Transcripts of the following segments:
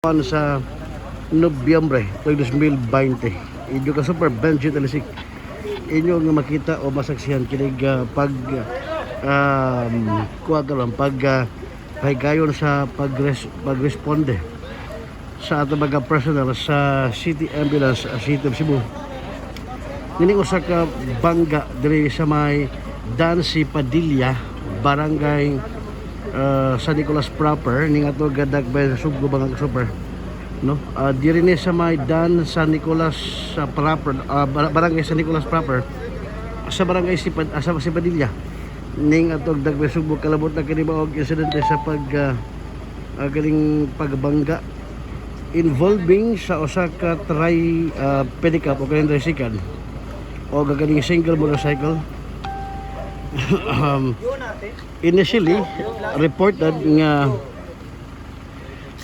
Sa Nobyembre 2020. Inyo ka super Benji Talisik. Inyo nga makita o masaksihan kinig pag kuha karon pag pahigayon sa pagresponde sa ato mga personnel sa City Ambulance, City of Cebu. Nining usa ka bangga diri sa may Dancy Padilla, Barangay San Nicolas proper, ning ato gadag by Sugbo, mga super, no? Diri ni sa may Dan San Nicolas sa proper, Barangay San Nicolas proper, sa barangay sa si Padilla ning ato Dagbe, Sugbo. Kalabot na kini og insidente sa pag galing pagbangga involving sa usa ka tri pedicab o kaning tricycle o gagaling single motorcycle. Initially reported nga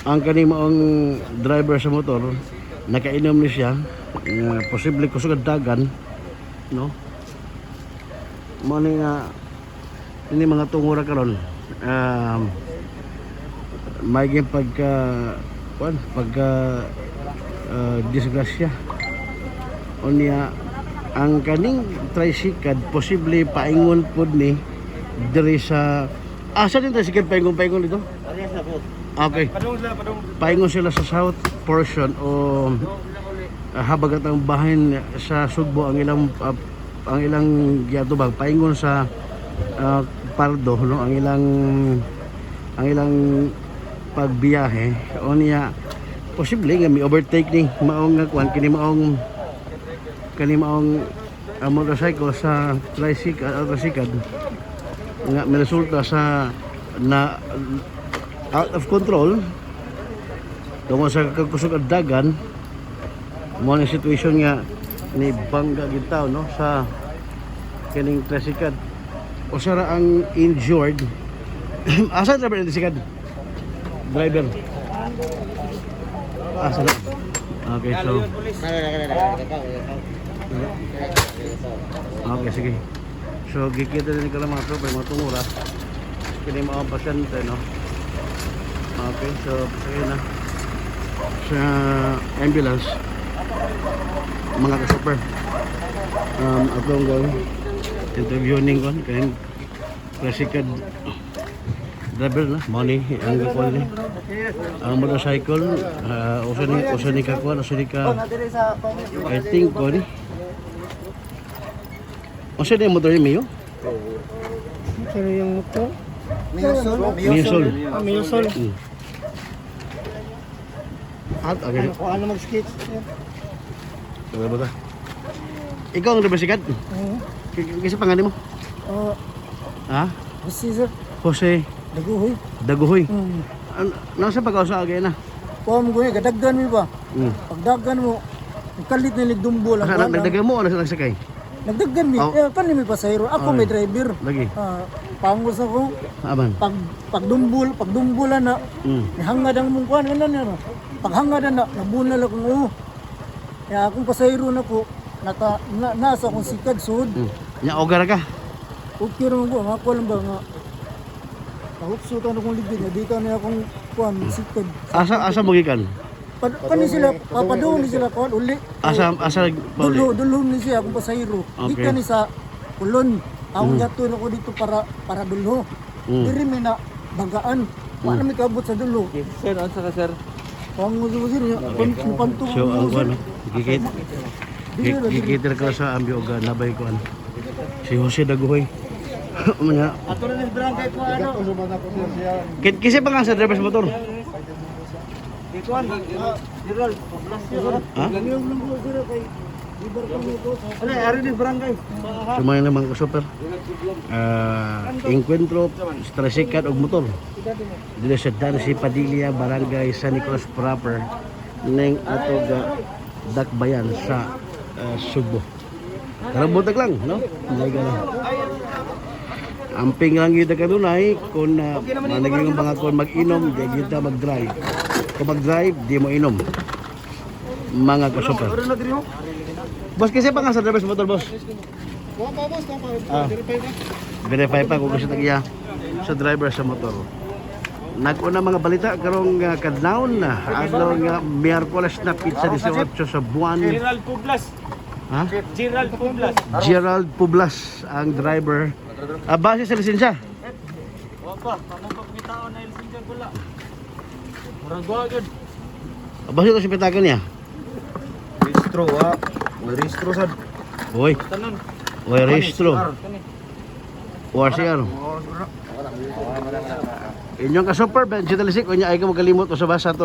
ang kaning maong driver sa motor nakainom ni siya nga posible kusog ang dagan, no? Mo ni nga ini mga tungura karon may pagka kuan pagka disgrasya. Unya ang kaning tricycle posible paingon pod ni diri sa asa din tricycle paingon paingon dito. Okay, paingon sila sa south portion o habagatang bahin sa Sugbo ang ilang giatubang paingon sa Pardo, no? Ang ilang pagbiyahe. Unya posible nga may overtake ni maong nga kuan kini maong kani maong motorcycle sa tricycle, tricycle nga may resulta sa na out of control tungod sa kakusog at dagan. Mo ni situation nga ni bangga gitaw, no, sa kining tricycle. Usa ra ang injured. Asa driver ng tricycle? Driver asa na? Okay, so okay, sige. So gikita din ko lang, mga tropa, mga tungura, kini mga pasyente, no? Okay, so pasakay na sa ambulance, mga ka-super. Atong gawin interview ning kon kay tricycle driver na money ang kuan ni ang motorcycle, usa ni ka kuan, usa ni ka, I think ko ni usa ni motor ni Mio. Sino yung motor? Miyosol. Mio Sol. Ah, Mio Sol. At okay. Ano, kung ano mag-sketch? Wala ba ta? Ikaw ang driver sikat? Oo. Kasi pangalan mo? Ah, Ha? Jose, sir. Jose. Daguhoy. Daguhoy. Hmm. Ano, nasa pag-usa agay na? Kuha mo kuya, gadaggan mo ba? Pagdagan mo, ang kalit na ligdumbol. Ang Asa kuwan, nagdagan mo o nasa nagsakay? Nagdagan mi. Oh. Eh, kani mi pasahero. Ako Ay. may driver. Lagi. Ah, pangos ako. Aman. Pag pagdumbol, pagdumbulan na, nihangad ang mong kuwan, ganun yan. Paghangad na, nabunal akong oo. Kaya akong pasahero na ko, nata, na, nasa akong sikad, sud. Nya ogar ka. Okay naman ko, mga kuwan ba nga. Kahupso ta na kong ligid, nga di ka na akong kuwan, sikad. Asa asa mo gikan? Kani sila, papadung ni sila kuwan, uli. Asa asa pauli? Dulo, dulo ni siya akong pasahero. Okay. Di ka ni sa kulon. Akong mm. na ko dito para dulo. Diri mi na banggaan. Wala mi kaabot sa dulo. Sir, ano ka, sir? Pang mo sir, panto So ang kuan, no? Gikit Dili ra, dili. gikit ka sa ambyo og nabay kuan. Si Jose Daguhoy. Mga Ato na ni barangay ko ano. Kit kasi pa nga sa driver sa motor. Di kuan. Gerald, Ha? Langyaw lang ko sir kay ibar ko mo ko. Ano, ari ni barangay. Sumaya naman ko super. Encuentro tricycle og motor. Dito sa Dancy Padilla, Barangay San Nicolas proper ning ato ga dakbayan sa Sugbo. Karang buntag lang, no? Hindi ka lang. Amping lang yun kanunay kung managing ang mga kung mag-inom, di kita mag-drive. Kung mag-drive, di mo inom. Mga ka-super. Oro na diri ho. Boss, kasi pa nga sa driver sa motor, boss. Kuha pa boss, kuha pa. Ah. Verify pa. Verify pa kung gusto tag sa driver sa motor. Nag-una mga balita karong kadlawon na adlaw nga Miyerkules na petsa 18 sa buwan. Gerald Publas. Ha? Gerald Publas. Gerald Publas ang driver. Base sa lisensya. Opa, pamo pa kumitaon na lisensya wala. Murag wa gyud. Base ito sa pitagan niya. Registro wa. Registro sad. Hoy, Tanon. hoy registro. ORCR. Inyong ka-super, Benji Talisik, unya ay ka magalimot o sa basa to.